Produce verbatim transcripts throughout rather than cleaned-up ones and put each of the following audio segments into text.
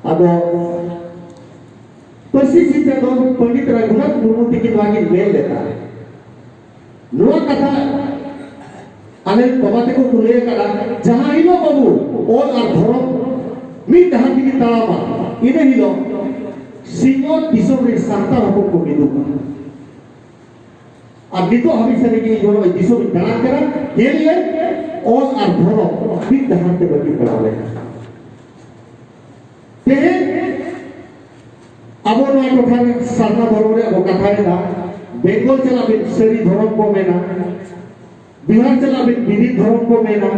ᱟᱫᱚ ᱯᱟᱹᱨᱥᱤ ᱥᱤᱧ ᱪᱟᱸᱫᱚ ᱯᱚᱱᱰᱤᱛ ᱨᱚᱜᱷᱩᱱᱟᱛᱷ ᱢᱩᱨᱢᱩ ᱛᱤᱠᱤᱱ ᱱᱚᱣᱟ ᱠᱤᱱ ᱢᱮᱱ ᱞᱮᱫᱟ᱾ ᱱᱚᱣᱟ ᱠᱟᱛᱷᱟ ᱟᱞᱮ ᱵᱟᱵᱟ ᱛᱮᱠᱚ ᱠᱚ ᱞᱟᱹᱭ ᱟᱠᱟᱫᱟ, ᱡᱟᱦᱟᱸ ᱦᱤᱞᱳᱜ ᱵᱟᱹᱵᱩ ᱚᱞ ᱟᱨ ᱫᱷᱚᱨᱚᱢ ᱢᱤᱫ ᱰᱟᱦᱟᱨ ᱛᱮᱜᱮ ᱛᱟᱲᱟᱢᱟ, ᱤᱱᱟᱹ ᱦᱤᱞᱳᱜ ᱥᱤᱧᱚᱛ ᱫᱤᱥᱚᱢ ᱨᱮ ᱥᱟᱱᱛᱟᱲ ᱦᱚᱯᱚᱱ ᱠᱚ ᱢᱤᱫᱚᱜᱼᱟ᱾ ᱟᱨ ᱱᱤᱛᱚᱜ ᱦᱟᱹᱵᱤᱡ ᱥᱟᱹᱨᱤ ᱜᱮ ᱤᱧ ᱱᱚᱣᱟ ᱫᱤᱥᱚᱢ ᱤᱧ ᱫᱟᱬᱟᱱ ᱠᱟᱱᱟ, ᱧᱮᱞ ᱤᱧ ᱚᱞ ᱟᱨ ᱫᱷᱚᱨᱚᱢ ᱢᱤᱫ ᱰᱟᱦᱟᱨ ᱛᱮ ᱵᱟᱹᱠᱤᱱ ᱛᱟᱲᱟᱢ ᱞᱮᱫᱟ᱾ ᱛᱮᱦᱮᱧ ᱟᱵᱚ ᱱᱚᱣᱟ ᱴᱚᱴᱷᱟ ᱨᱮ ᱥᱟᱨᱱᱟ ᱫᱷᱚᱨᱚᱢ ᱨᱮᱭᱟᱜ ᱵᱚ ᱠᱟᱛᱷᱟᱭᱮᱫᱟ, ᱵᱮᱝᱜᱚᱞ ᱪᱟᱞᱟᱜ ᱵᱤᱱ ᱥᱟᱹᱨᱤ ᱫᱷᱚᱨᱚᱢ ᱠᱚ ᱢᱮᱱᱟ, ᱵᱤᱦᱟᱨ ᱪᱟᱞᱟᱜ ᱵᱤᱱ ᱵᱤᱫᱤᱛ ᱫᱷᱚᱨᱚᱢ ᱠᱚ ᱢᱮᱱᱟ,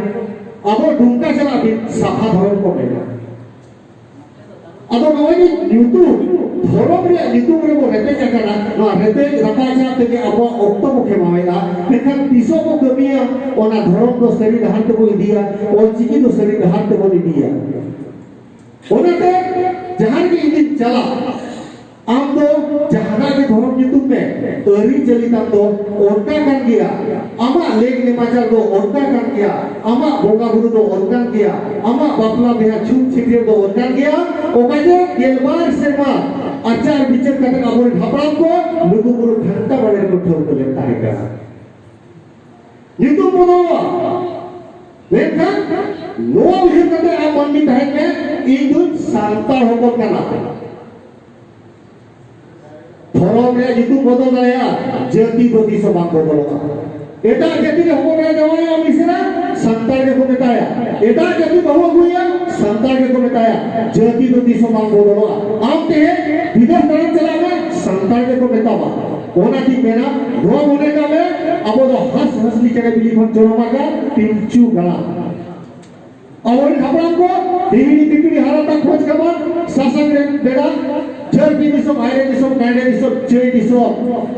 ᱟᱵᱚ ᱰᱩᱢᱠᱟ ᱪᱟᱞᱟᱜ ᱵᱤᱱ ᱥᱟᱯᱷᱟ ᱫᱷᱚᱨᱚᱢ ᱠᱚ ᱢᱮᱱᱟ᱾ ᱟᱫᱚ ᱱᱚᱜᱼᱚᱭ ᱡᱮ ᱧᱩᱛᱩᱢ, ᱫᱷᱚᱨᱚᱢ ᱨᱮᱭᱟᱜ ᱧᱩᱛᱩᱢ ᱨᱮᱵᱚ ᱨᱮᱯᱮᱡ ᱟᱠᱟᱱᱟ, ᱱᱚᱣᱟ ᱨᱮᱯᱮᱡ ᱨᱟᱯᱟᱪᱟᱜ ᱛᱮᱜᱮ ᱟᱵᱚᱣᱟᱜ ᱚᱠᱛᱚ ᱵᱚ ᱠᱷᱮᱢᱟᱣᱮᱫᱼᱟ᱾ ᱢᱮᱱᱠᱷᱟᱱ ᱛᱤᱥᱚᱜ ᱵᱚ ᱠᱟᱹᱢᱤᱭᱟ, ᱚᱱᱟ ᱫᱷᱚᱨᱚᱢ ᱫᱚ ᱥᱟᱹᱨᱤ ᱰᱟᱦᱟᱨ ᱛᱮᱵᱚ ᱤᱫᱤᱭᱟ, ᱚᱞᱪᱤᱠᱤ ᱫᱚ ᱥᱟᱹᱨᱤ ᱰᱟᱦᱟᱨ ᱛᱮᱵᱚᱱ ᱤᱫᱤᱭᱟ᱾ ᱚᱱᱟᱛᱮ ᱡᱟᱦᱟᱸ ᱨᱮᱜᱮ ᱤᱧᱤᱧ ᱪᱟᱞᱟᱜ, ᱟᱢ ᱫᱚ ᱡᱟᱦᱟᱱᱟᱜ ᱜᱮ ᱫᱷᱚᱨᱚᱢ ᱧᱩᱛᱩᱢ ᱢᱮ, ᱟᱹᱨᱤᱪᱟᱹᱞᱤ ᱛᱟᱢ ᱫᱚ ᱚᱱᱠᱟ ᱠᱟᱱ ᱜᱮᱭᱟ, ᱟᱢᱟᱜ ᱞᱮᱠ ᱱᱮᱢᱟᱪᱟᱨ ᱫᱚ ᱚᱱᱠᱟ ᱠᱟᱱ ᱜᱮᱭᱟ, ᱟᱢᱟᱜ ᱵᱚᱸᱜᱟ ᱵᱩᱨᱩ ᱫᱚ ᱚᱱᱠᱟᱱ ᱜᱮᱭᱟ, ᱟᱢᱟᱜ ᱵᱟᱯᱞᱟ ᱵᱤᱦᱟ ᱪᱷᱩᱛ ᱪᱷᱟᱹᱴᱭᱟᱹᱨ ᱫᱚ ᱚᱱᱠᱟᱱ ᱜᱮᱭᱟ᱾ ᱚᱠᱟ ᱡᱮ ᱜᱮᱞᱵᱟᱨ ᱥᱮᱨᱢᱟ ᱟᱪᱟᱨ ᱵᱤᱪᱟᱹᱨ ᱠᱟᱛᱮ ᱟᱵᱚᱨᱮᱱ ᱦᱟᱯᱲᱟᱢ ᱠᱚ ᱞᱩᱜᱩ ᱵᱩᱨᱩ ᱜᱷᱟᱱᱴᱟ ᱵᱟᱲᱮ ᱨᱮᱠᱚ ᱴᱷᱟᱹᱣᱠᱟᱹ ᱞᱮᱱ ᱛᱟᱦᱮᱸ ᱠᱟᱱᱟ᱾ ᱧᱩᱛᱩᱢ ᱵᱚᱫᱚᱞᱚᱜᱼᱟ᱾ ᱢᱮᱱᱠᱷᱟᱱ ᱱᱚᱣᱟ ᱩᱭᱦᱟᱹᱨ ᱠᱟᱛᱮ ᱟᱢ ᱢᱟᱹᱱᱢᱤ ᱛᱟᱦᱮᱸ ᱢᱮ, ᱤᱧ ᱫᱚᱧ ᱥᱟᱱᱛᱟᱲ ᱦᱚᱯᱚᱱ ᱠᱟᱱᱟ᱾ ᱫᱷᱚᱨᱚᱢ ᱨᱮᱭᱟᱜ ᱧᱩᱛᱩᱢ ᱵᱚᱫᱚᱞ ᱫᱟᱲᱮᱭᱟᱜᱼᱟ, ᱡᱟᱹᱛᱤ ᱫᱚ ᱛᱤᱥ ᱦᱚᱸ ᱵᱟᱝ ᱵᱚᱫᱚᱞᱚᱜᱼᱟ᱾ ᱮᱴᱟᱜ ᱡᱟᱹᱛᱤ ᱨᱮ ᱦᱚᱯᱚᱱ ᱮᱨᱟ ᱡᱟᱶᱟᱭᱚᱜᱼᱟ ᱢᱤᱥᱨᱟ, ᱥᱟᱱᱛᱟᱲ ᱜᱮᱠᱚ ᱢᱮᱛᱟᱭᱟ᱾ ᱮᱴᱟᱜ ᱡᱟᱹᱛᱤ ᱵᱟᱹᱦᱩ ᱟᱹᱜᱩᱭᱟ, ᱥᱟᱱᱛᱟᱲ ᱜᱮᱠᱚ ᱢᱮᱛᱟᱭᱟ᱾ ᱡᱟᱹᱛᱤ ᱫᱚ ᱛᱤᱥ ᱦᱚᱸ ᱵᱟᱝ ᱵᱚᱫᱚᱞᱚᱜᱼᱟ᱾ ᱟᱢ ᱛᱮᱦᱮᱧ ᱵᱤᱫᱮᱥ ᱫᱟᱬᱟᱱ ᱪᱟᱞᱟᱜ ᱢᱮ, ᱥᱟᱱᱛᱟᱲ ᱜᱮᱠᱚ ᱢᱮᱛᱟᱢᱟ᱾ ᱚᱱᱟᱛᱤᱧ ᱢᱮᱱᱟ, ᱱᱚᱣᱟ ᱢᱚᱱᱮ ᱠᱟᱜ ᱢᱮ, ᱟᱵᱚ ᱫᱚ ᱦᱟᱸᱥ ᱦᱟᱸᱥᱞᱤ ᱪᱮᱬᱮ ᱵᱤᱞᱤ ᱠᱷᱚᱱ ᱡᱚᱱᱚᱢ ᱟᱠᱟᱱ ᱯᱤᱞᱪᱩ ᱜᱟᱲᱟ᱾ ᱟᱵᱚᱨᱮᱱ ᱦᱟᱯᱲᱟᱢ ᱠᱚ ᱵᱤᱦᱤᱲᱤ ᱯᱤᱯᱤᱲᱤ ᱦᱟᱨᱟ ᱛᱟᱠ ᱠᱷᱚᱡ ᱠᱷᱟᱵᱟᱨ ᱥᱟᱥᱟᱝ ᱨᱮ ᱵᱮᱲᱟ, ᱡᱷᱟᱹᱨᱯᱤ ᱫᱤᱥᱚᱢ, ᱟᱭᱨᱮ ᱫᱤᱥᱚᱢ, ᱠᱟᱭᱨᱮ ᱫᱤᱥᱚᱢ, ᱪᱟᱹᱭ ᱫᱤᱥᱚᱢ,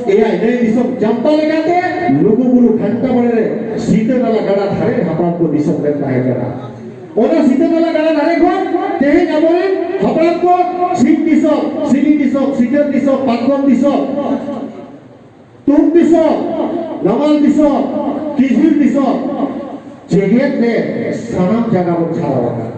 ᱮᱭᱟᱭ ᱱᱟᱹᱭ ᱫᱤᱥᱚᱢ, ᱪᱟᱢᱯᱟ ᱞᱮᱠᱟᱛᱮ ᱞᱩᱜᱩ ᱵᱩᱨᱩ ᱜᱷᱟᱱᱴᱟ ᱵᱟᱲᱮ ᱨᱮ ᱥᱤᱛᱟᱹ ᱱᱟᱞᱟ ᱜᱟᱰᱟ ᱫᱷᱟᱨᱮ ᱨᱮ ᱦᱟᱯᱲᱟᱢ ᱠᱚ ᱫᱤᱥᱚᱢ ᱨᱮ ᱛᱟᱦᱮᱸ ᱠᱟᱱᱟ᱾ ᱚᱱᱟ ᱥᱤᱛᱟᱹ ᱱᱟᱞᱟ ᱜᱟᱰᱟ ᱫᱷᱟᱨᱮ ᱠᱷᱚᱱ ᱛᱮᱦᱮᱧ ᱟᱵᱚᱨᱮᱱ ᱦᱟᱯᱲᱟᱢ ᱠᱚ ᱥᱤᱧ ᱫᱤᱥᱚᱢ, ᱥᱤᱧ ᱫᱤᱥᱚᱢ, ᱥᱤᱠᱟᱹᱨ ᱫᱤᱥᱚᱢ, ᱯᱟᱛᱠᱚᱢ ᱫᱤᱥᱚᱢ, ᱛᱩᱢ ᱫᱤᱥᱚᱢ, ᱱᱟᱢᱟᱞ ᱫᱤᱥᱚᱢ, ᱠᱤᱡᱤᱨ ᱫᱤᱥᱚᱢ, ᱡᱮᱜᱮᱛ ᱨᱮ ᱥᱟᱱᱟᱢ ᱡᱟᱭᱜᱟ ᱵᱚᱱ ᱪᱷᱟᱲᱟᱣ ᱟᱠᱟᱫᱟ᱾